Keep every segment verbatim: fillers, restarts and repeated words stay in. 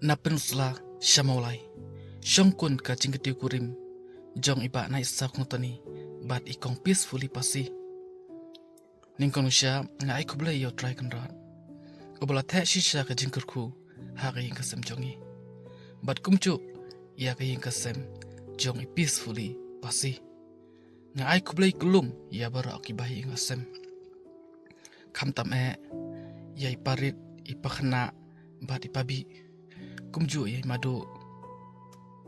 Na Peninsula sha Mawlai, shongkun ka jingkti kurim jong i Bah Nightstar Kongtoni bad i Kong Peacefully Pasi. Nyngkong sha nga ai khublei ïa U Trai Kynrad uba la theh shisha ka jingkyrkhu ha ka ïing ka sem jong ngi, bad kumjuh ïa ka ïing ka sem jong i Peacefully Pasi. Nga ai khublei kyllum ïa baroh ki bahaïing hasem, khamtam eh ïa i parit, i pakhynnah bad i pabih, kumjuh ïa i madu,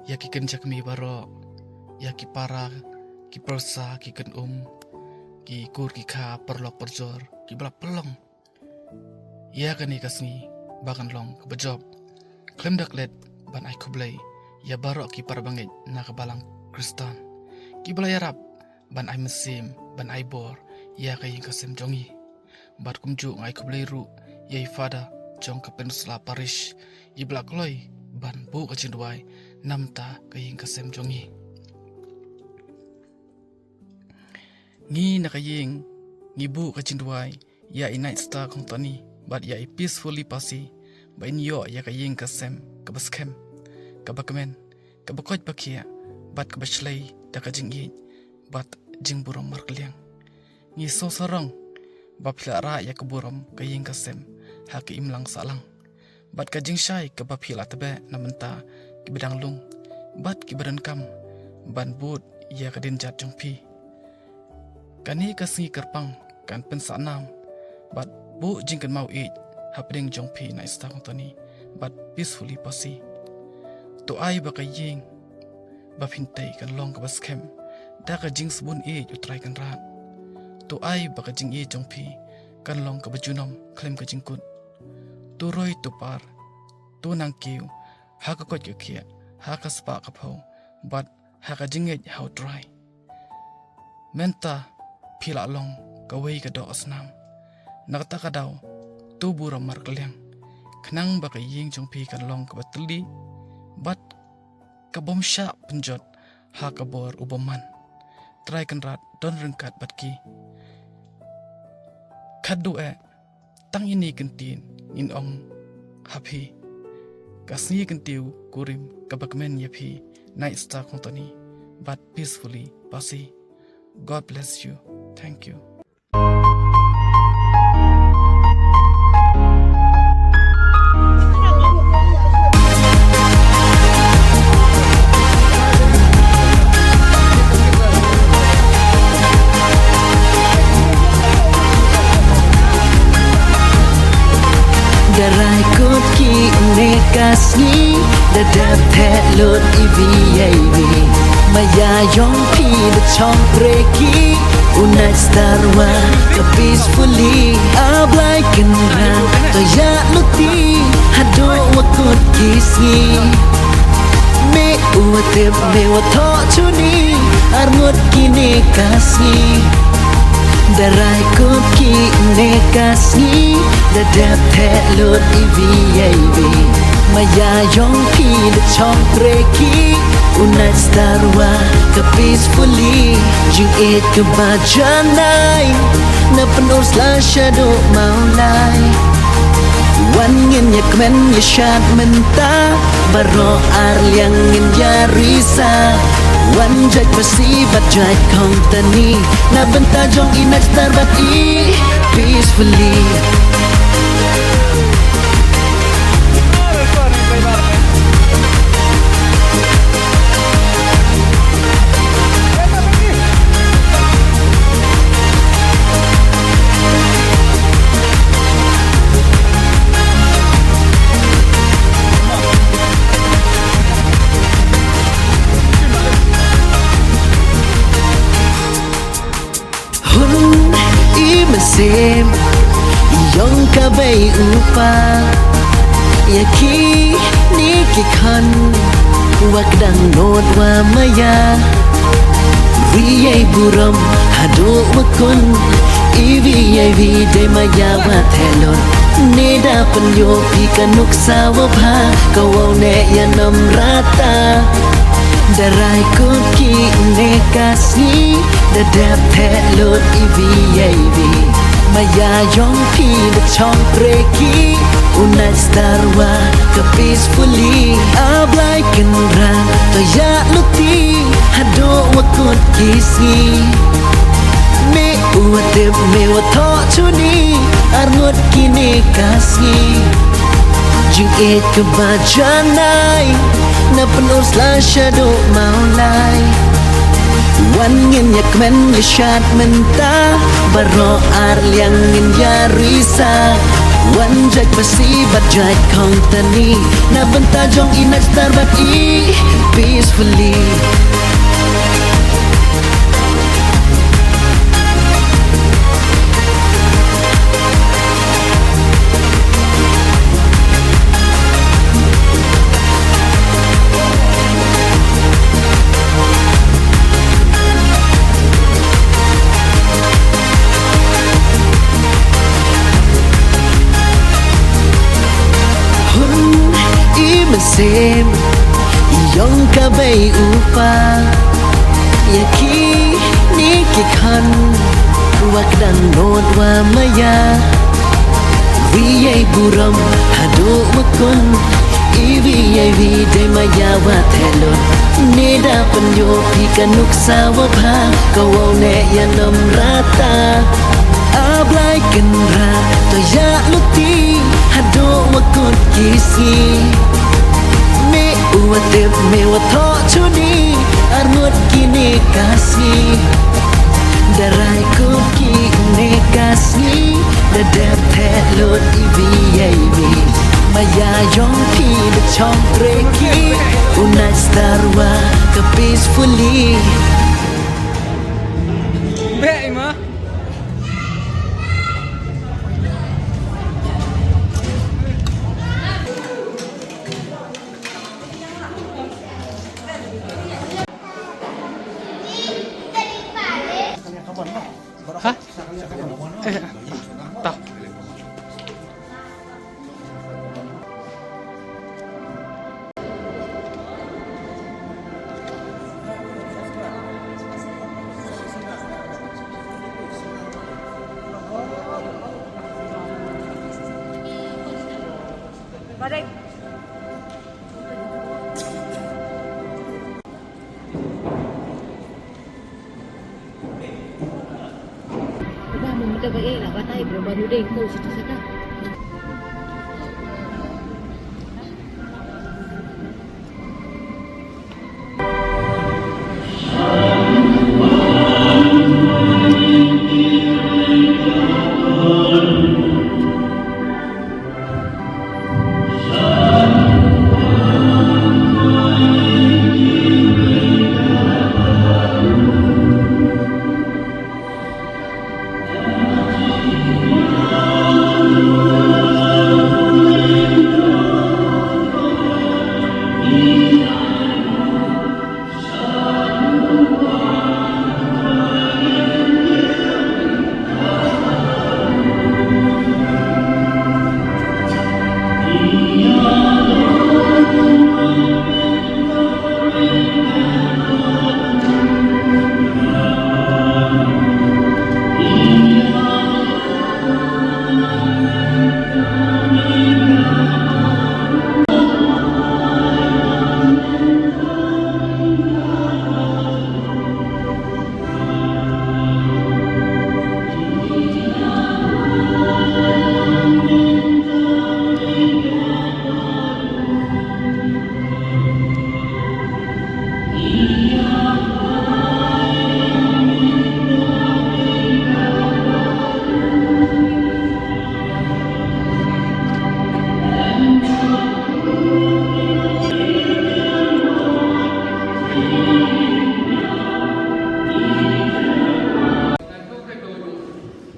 ïa ki kynja kmie baroh, ïa ki para, ki pyrsa, ki kynum, ki kur ki kha, paralok parajor kiba la pynlong ïa kane ka sngi ba kan long kaba jop. Khlem da klet ban ai khublei ïa baroh ki para bangeit na ka balang Khristan kiba la ïarap ban ai mynsiem, ban ai bor ïa ka ïing ka sem jong ngi. Bad kumjuh nga ai khublei ruh ïa i Father jong ka Peninsula Parish iba la kloi ban buh ka jingduwai na bynta ka ïing ka sem jong ngi. Ngi na ka ïing ngi buh ka jingduwai ïa i Nightstar Kongtoni bad ïa i Peacefully Pasi ba in ïoh ïa ka ïing ka sem kaba skhem, kaba kmen, kaba koit ba khiah bad kaba shlei da ka jingïeit bad jingburom markylliang. Ngi sngewsarong ba phi la rah ïa ka burom ka ïing ka sem ha ka imlang sahlang bad ka jingshai kaba phi la tbeh na bynta kiba dang lung bad kiba donkam ban bud ïa ka dienjat jong phi. Kane ka sngi kyrpang kan pynsah nam bad buh jingkynmaw ïeit hapdeng jong phi Nightstar Kongtoni bad Peacefully Pasi. To ai ba ka ïing ba phin tei kan long kaba skhem da ka jingsbun ïeit U Trai Kynrad. To ai ba ka jingïeit jong phi kan long kaba junom khlem ka jingkut. To roi to par, to nang kiew ha ka koit ka khiah, ha ka spah ka phew bad ha ka jingngeit ha U Trai. Mynta phi la long kawei ka doh snam. Na kata ka daw to burom markylliang khnang ba ka ïing jong phi kan long kaba tylli bad ka bym shah pynjot ha ka bor u bymman. Trai Kynrad don ryngkat bad ki. Khadduh eh tang ine i kyntien ngin ong ha phi. Ka sngi kyntiew kurim kaba kmen ïa phi Nightstar Kongtoni bad Peacefully Pasi. God bless you. Thank you. Da rai kut kine ka sngi, da dep theh lut iwei ïa iwei. Maya jong phi da chong preki, u Nightstar wa ka Peacefully. A Blai Kynrad to ïa luti haduh wa kut ki sngi. Me u wa tip me wa thoh chuni, ar ngut kine ka sngi. Da rai kut kine ka sngi, da dep theh lut iwei ïa iwei. Maya jong phi da chong preki, u Nightstar wa ka Peacefully. Jingïeit kaba janai, na Peninsula shaduh Mawlai. Wan ngin ïa kmen ïa shad mynta, baroh ar liang ngin ïa risa. Wan jait Pasi bad jait Kongtoni, na bynta jong i Nightstar bad i Peacefully. Hun i mynsiem, i ong ka bei u pa. Ïa kine ki khon, wa kdang nud wa maya. Ri ïa i burom haduh wa kun, iwei ïa iwei dei maya wa theh lut. Neda pynïoh phi ka nuksa wa bha, ka wow neh ïa namrata. Da rai kut kine ka sngi, da dep theh lut iwei ïa iwei. Maya jong phi da chong preki, u Nightstar wa ka Peace Puli, A Blai Kynrad, to ïa luti haduh wa kut ki sngi. Me u wa tip, me wa thoh chuni, ar ngut kine ka sngi. Jingïeit kaba janai, na pynurlong shaduh Mawlai. Wan ngin ïa kmen ïa shad mynta, baroh ar liang ngin ïa risa. Wan jait pasi bad jait khongtani, na bynta jong i Night Star bad i Peacefully. Hun i mynsiem i ong ka bei u pa, ïa kine ki khon wa kdang nud wa maïa. Wi ïa burom haduh wa kum, i wi ïa wi dei maïa wa theh lut. Ngi da pynïoh phi ka nuksa wa bha, ka wow neh ïa num rata. A Blai Kynrad, to ïa luti haduh wa kut ki sngi. Me u wa tip, me wa thoh chuni, ar ngut kine ka sngi. Da rai kut kine ka sngi, da dep theh lut i wi ïa i wi. Maïa jong phi da chong trei ki, u Night Star wa ka Peacefully. Beh, Ima. Ha? Eh, ta. Balik. Ba mun mata ba eh la batai bro baru deh ko situ saka.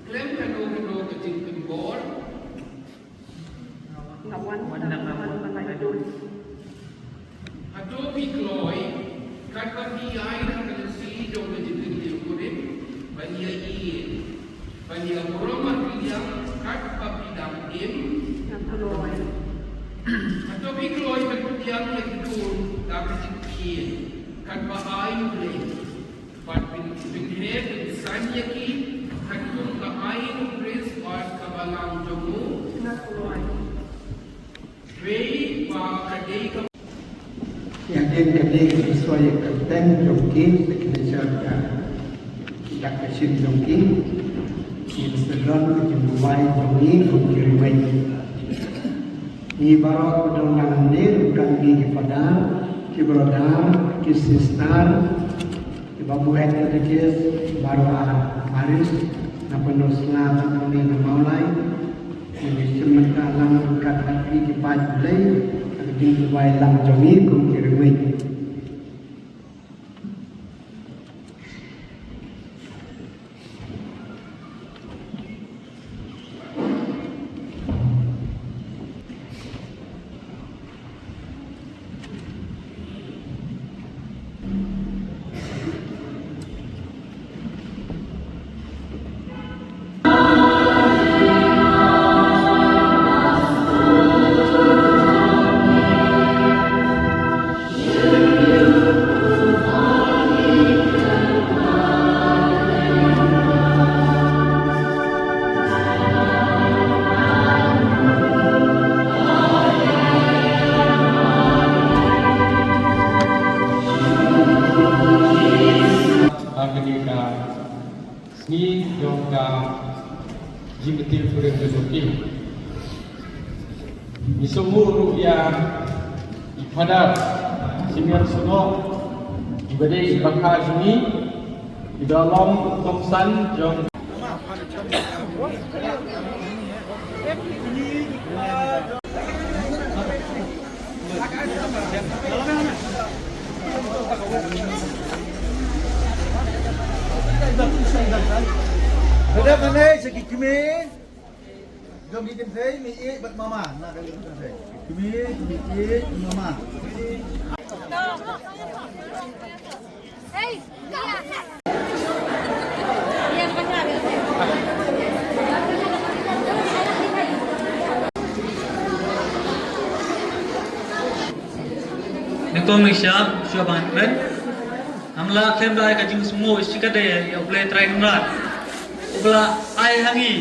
Khlem kano kano ka jingpynbor. Nga wan, wan na nga wan, wan na nga wan. Hato phi kloi, katba phi ïaid ha ka lynti jong ka jingkyrkhu rim, ban ïa ïeit, ban ïa burom markylliang, katba phi dang im? Nga kloi. Hato phi kloi ban pdiang ïa ki khun da ka jingïeit, katba ai u Blei? Bad phin, phin heh, phin saiñ ïa ki, katkum ka aiñ u Khrist bad ka balang jong u. Wei, ba ka Kane ka soi ka teng jong ki, signature ka dak ka shin jong ki. Ki syndon ka jingduwai jong ngi kum ki riewmit. Ngi baroh ba don lang hangne, ruh tang ki father, ki brother, ki sister, ki babu, ki katekis, baroh ar baris na Pynursla, na Mawlai. Ngi shim bynta lang ryngkat bad ki paid Blei ha ka jingduwai lang jong ngi kum ki riewmit. Ha kane ka sngi jong ka jingkyrkhu ka jong ki, ngi sngewbha ruh ïa i Father Simeon Sngok, iba dei i bakha jong ngi, iba long kongsan jong Ka dei ka dei sa ki kmie. Jong ki kynthei, mei ïeit bad mama. Na ka dei ka dei. Kmie, mei ïeit, mama. Nyngkong nyngshap shuwa ban kren, ngam lah khlem da ai ka jingsngew shikatdei ïa U Blei Trai Kynrad, uba la ai ha ngi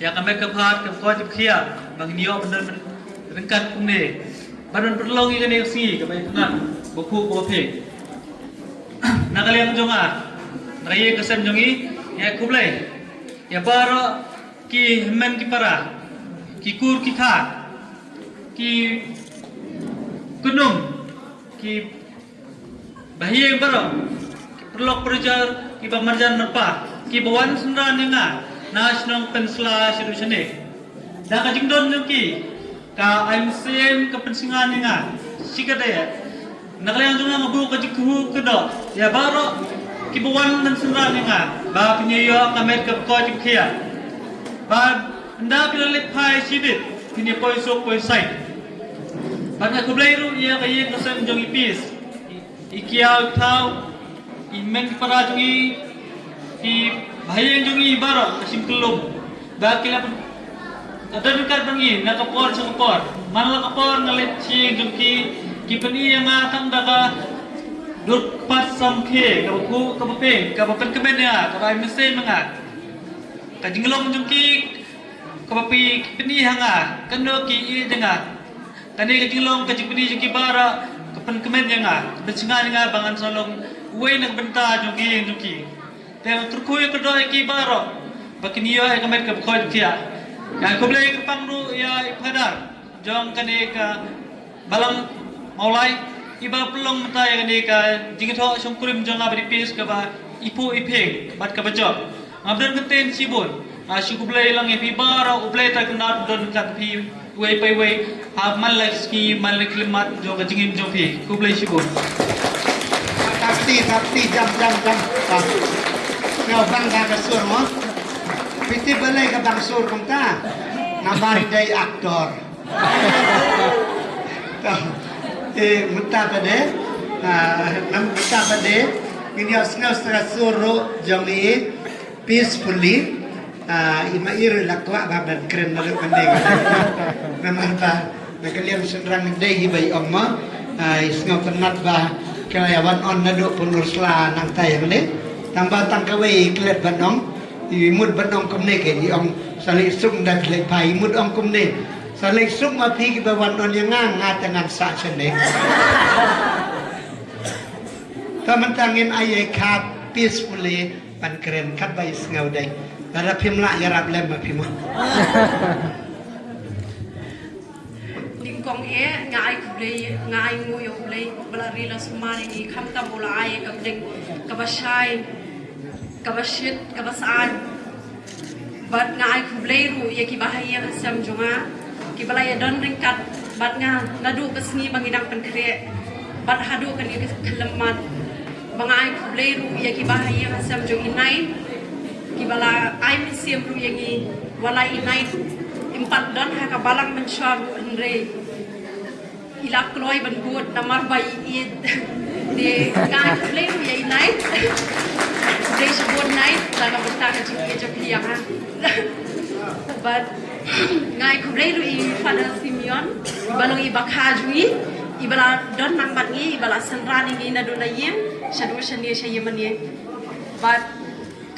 ïa ka met ka phad, ka koit ka khiah, ba ngin ïoh ban don ryngkat kumne, ban pynlong ïa kane ka sngi kaba ïa kynrad bakhuid bakhuid. Na ka liang jong nga, na ka ïing ka sem jong ngi, nga ai khublei ïa baroh ki hynmen ki para, ki kur ki kha, ki khynnah, ki bahaïing baroh, ki paralok parajor, kiba marjan marpa, kiba wan synran ïa nga na shnong Pynursla shaduh shane. Da ka jingdon jong ki, ka ai mynsiem, ka pynsngew ïa nga shikatdei. Na ka liang jong nga, nga buh ka jingkyrkhu kyrdoh ïa baroh kiba wan ban synran ïa nga, ba phin ïoh ka met ka koit ka khiah, ba ynda phi la leit phai shibit, phin ïa poi suk poi saiñ. Bad nga khublei ruh ïa ka ïing ka sem jong i Peace, i Kiaw, i Thaw, i hynmen ki para jong ngi, ki bahaïing jong ngi baroh ka shim kyllum, ba ki la pyn-, ka don ryngkat bad ngi na ka por sha ka por. Man la ka por nga leit sha ïing jong ki, ki pyni ïa nga tang da ka dur kpat samrkhie kaba khuid, kaba pink, kaba pynkmen ïa nga, kaba ai mynsiem ïa nga. Ka jinglong jong ki kaba phi, ki pyni ha nga, kano ki ïeit ïa nga. Kane ka jinglong, ka jingpyni jong ki baroh ka pynkmen ïa nga, ka pynsngew ïa nga ba ngan sa long uwei na ka bynta jong ki, jong ki. Te nga kyrkhu ïa, kyrdoh ïa ki baroh ba kin ïoh ïa ka met kaba koit ka khiah. Nga khublei kyrpang ruh ïa i Father jong kane ka balang Mawlai, iba pynlong mynta ïa kane ka jingïathoh shongkurim jong nga bad i Peace kaba iphuh iphieng bad kaba jop. Ngam don kyntien shibun. Nga shu khublei lang ïa phi baroh, U Blei Trai Kynrad un don ryngkat bad phi uwei pa uwei ha man la ki sngi, man la ki khyllipmat jong ka jingim jong phi. Khublei shibun. Thapti, thapti, jam, jam, jam. Ah. Nga bang da ka sur mo. Phi tip balei ka bang sur kumta? Namar i dei actor. To, eh, mynta pat de, ah, mynta pat de ngin ïohsngew sa ka sur ruh jong i Peacefully. Ah, i Maiïr la kwah ba ban kren naduh mynne. Namar ba na ka liang shynrang dei hi ba i ong mo. Ah, i sngewtynnat ba ka la ïa wan on naduh Pynursla nangta ïa mynne. Tang ba tang kawei i klet ban ong. I mut ban ong kumne, ke i ong sa leit suk da leit phai, i mut ong kumne. Sa leit suk ma phi kiba wan on ïa nga, nga te ngan sah shane. Te mynta ngin ai ïa i Khap peacefully ban kren katba i sngew dei. Lada phim lah ïarap lem ma phi mo. Nyngkong eh, nga ai khublei, nga ai nguh ïa U Blei ba la ri la sumar ïa ngi, khamtam u la ai ïa ka bneng kaba shai, kaba shit, kaba saiñ. Bad nga ai khublei ruh ïa kiba ha ïing ha sem jong nga, kiba la ïa don ryngkat bad nga naduh ka sngi ba ngi dang pynkhreh bad haduh kane ka khyllem mat. Ba nga ai khublei ruh ïa kiba ha ïing ha sem jong i Nait, kiba la ai mynsiem ruh ïa ngi. Wat la i Nait im pat don ha ka balang mynshuwa ruh, hynrei i la kloi ban bud namar ba i ïeit. Te nga ai khublei ruh ïa i Nait. Khublei shibun Nait na ka bynta ka jingïeit jong phi ïa nga. Bad nga ai khublei ruh ïa i Father Simeon, iba long i bakha jong ngi, iba la don lang bad ngi, iba la synran ïa ngi naduh na ïing shaduh shane sha ïing mane. Bad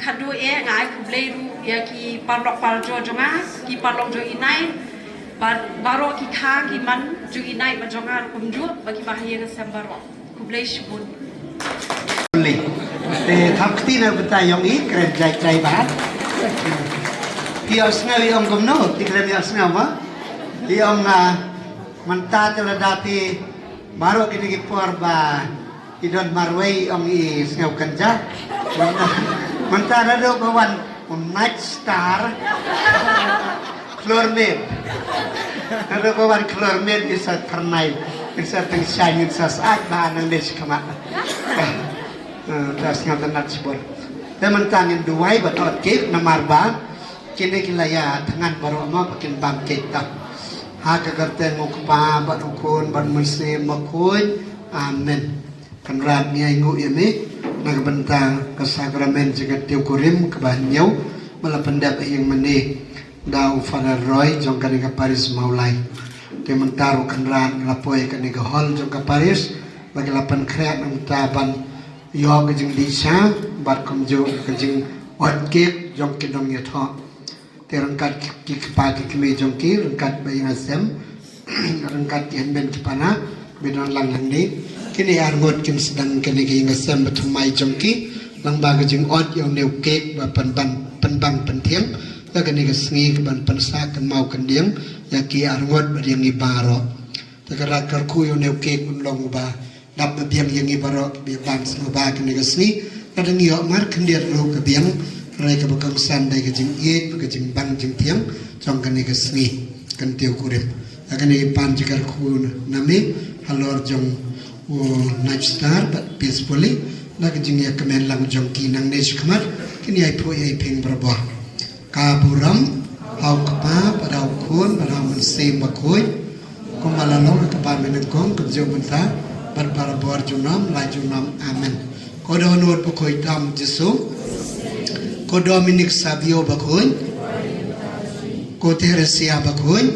khatduh eh, nga ai khublei ruh ïa ki paralok parajor jong nga, ki paralok jong i Nait, bad baroh ki kha ki man jong i Nait bad jong nga ruh kumjuh, bad kiba ha ïing ha sem baroh. Khublei shibun. Te thap kti na bynta ïong i, kren jai jai ba. Phi ïohsngew i ong kumno, phi kren ïohsngew mo. I ong, ah, mynta te lada phi baroh kine ki por ba i don marwei, i ong i sngew kynjah. Mynta naduh ba wan u Night Star. Khlur miet. Naduh ba wan khlur miet, i sa tyrnai, i sa tyngshaiñ, i sa syaid ba nangne shakhmat. Eh, da sngew tynnat shibun. Te mynta ngin duwai bad ot cake namar ba kine ki la ïa thngan baroh mo ba kin bam cake ta. Ha ka kyrteng u Kpa bad u Khun bad u Mynsiem Bakhuid. Amen. Kynrad ngi ai nguh ïa me na ka bynta ka sakramen jong ka tiew kurim kaba hynñiew ba la pyndep ha ïing mane da u Father Roy jong kane ka parish Mawlai. Te mynta ruh Kynrad ngi la poi kane ka hall jong ka parish ba ki la pynkhreh na ka bynta ban ïoh ka jingdih sha bad kumjuh ka jingoit cake jong ki nongïathoh. Te ryngkat ki, ki kpa ki kmie jong ki, ryngkat ba ïing ha sem, ryngkat ki hynmen ki pana, ba don lang hangne. Kine arngut kin sdang kane ka ïing ha sem ba thymmai jong ki, lyngba ka jingoit ïa une u cake ba pynban, pynbang pynthiang ïa kane ka sngi, ka ban pynsah kynmaw kyndiang ïa ki arngut bad ïa ngi baroh. Te ka rat kyrkhu ïa une u cake un long uba dap ba biang ïa ngi baroh kiba ïa bam sngewbha kane ka sngi. Lada ngi ïoh mar khyndiat ruh ka biang, hynrei kaba kongsan dei ka jingïeit bad ka jingbang jingthiang jong kane ka sngi, kan tiew kurim. Ha kane ka pan jingkyrkhu na me halor jong u Night Star bad Peacefully, na ka jingïakmen lang jong ki nangne shakhmat, kin ïai phuh ïai phieng barabor. Ka burom ha u Kpa bad ha u Khun bad ha u Mynsiem Bakhuid. Kumba la long ha kaba mynnyngkong, kumjuh mynta bad barabor junom la junom. Amen. Ko Dohnud Bakhuid Dom Jisu. Ko Dominic Savio Bakhuid. Ko Theresia Bakhuid.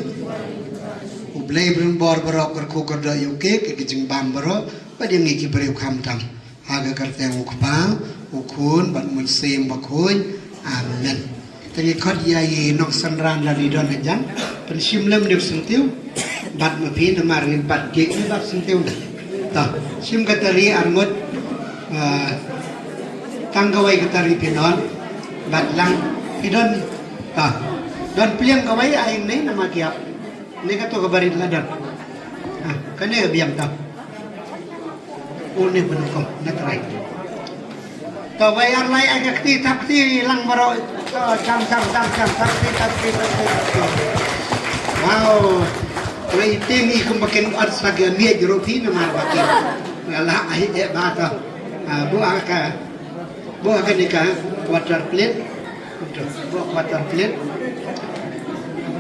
U Blei Brin Bor baroh kyrkhu kyrdoh ïa u cake, ïa ki jingbam baroh bad ïa ngi ki briew khamtam. Ha ka kyrteng u Kpa, u Khun bad u Mynsiem Bakhuid. Amen. Te ngi khot ïa i nongsynran lada i don hajan, pynshim lem ïa u syntiew bad ma phi, namar ngin bat cake ne bat syntiew da. To, shim ka tari arngut. Ah, tang kawei ka tari phi don, bat lang phi don. To, don pliang kawei, ai ne namar kiap. Ne kato ka barit la don. Ah, kane ka biang tam. Une ba nyngkong na trai. To, wei ar lai, ai ka kti, thap kti lang baroh. To, jam, jam, jam, jam, thap kti, thap kti, thap kti, thap kti. Wow. Wei ting i kumba kin ot sa ka miej ruh phi namar ba ki. Nga la ai eh ba to. Ah, buh ha ka, buh ha kane ka water plate. Kumto, buh water plate.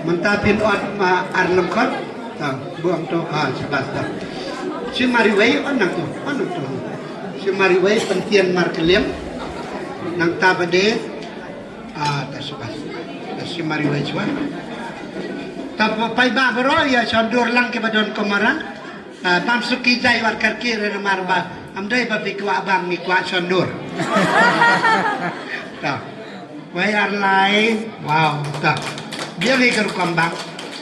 Mynta phin ot ma ar lymkhot. To, buh hangto, ha, shabas to. Shim mar iwei, ot nangto, ot nangto. Shim mar iwei, pynthian markylliang. Nangta ba dei. Ah, to, shabas. To, shim mar iwei shuwa. To, paidbah baroh, ïa shondur lang kiba don kumara. Ah, bam suki jai wat kyrkieh re namar ba ym dei ba phi kwah bam, ngi kwah shondur. To. Wei ar lai. Wow, to. Biang hi ka rukom bam.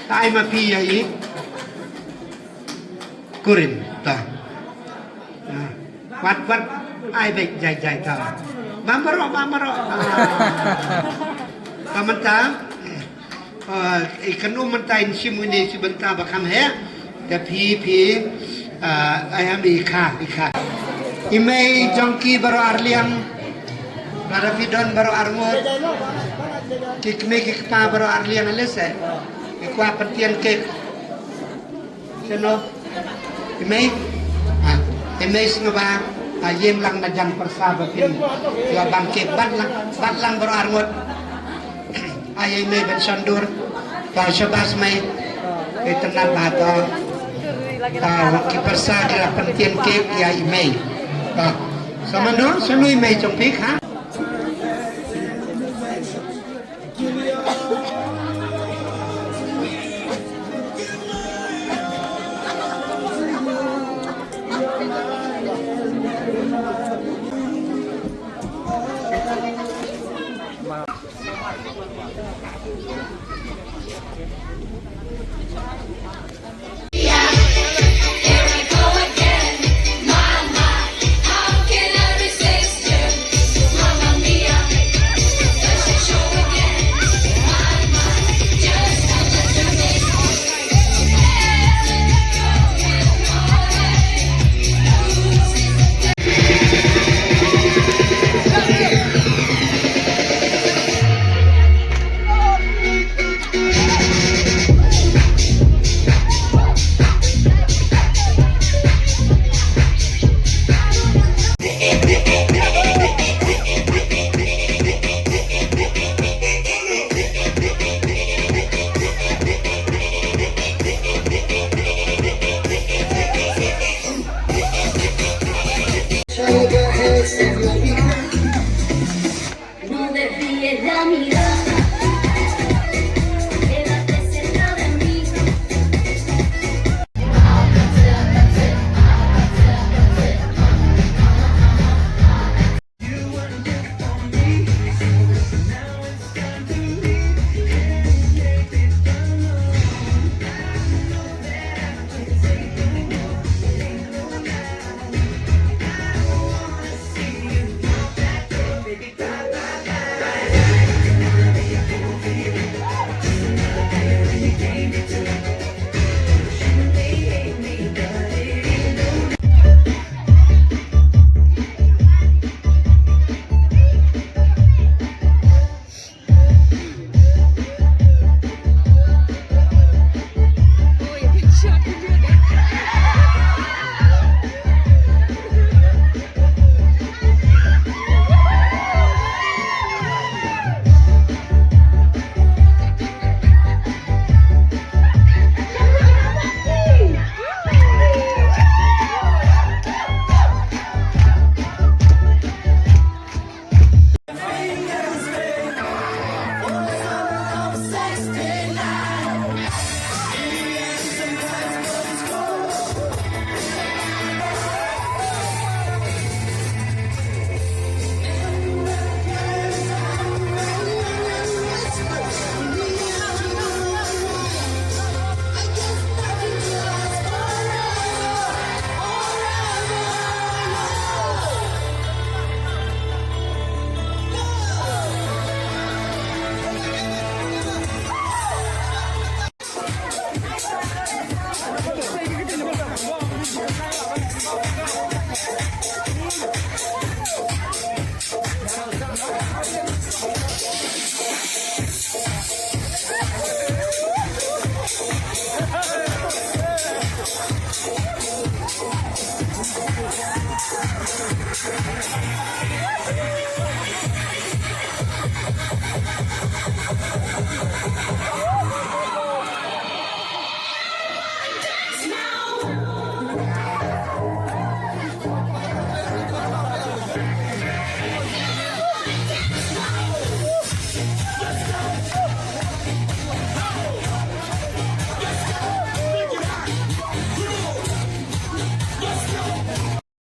To ai ma phi ïa i kurim. To. Ah. Wat, wat. Ai bek jai jai ta. Bam baroh, bam baroh. Ah. Ba mynta. Ah, i kan um mynta in shim ine shi bynta ba kham heh. Te phi phi. Ah, ai am i kha, i kha. I mei jong ki baroh arliang. Lada phi don baroh arngut. Ki kmie ki kpa baroh arliang ale se. I kwah pyntien kek. Shano? I mei? Ah, i mei sngewbha. Ah, ïeng lang na jan pyrsa ba phin ïa ban kek, bat lang, bat lang baroh arngut. Ah, ïa i mei ban shon dur. Ka shabas mei. Itynnad bha to. Ah, ki pyrsa ki la pyntien kek ïa i mei. Ah. Sa mano, shano i mei jong phi ha?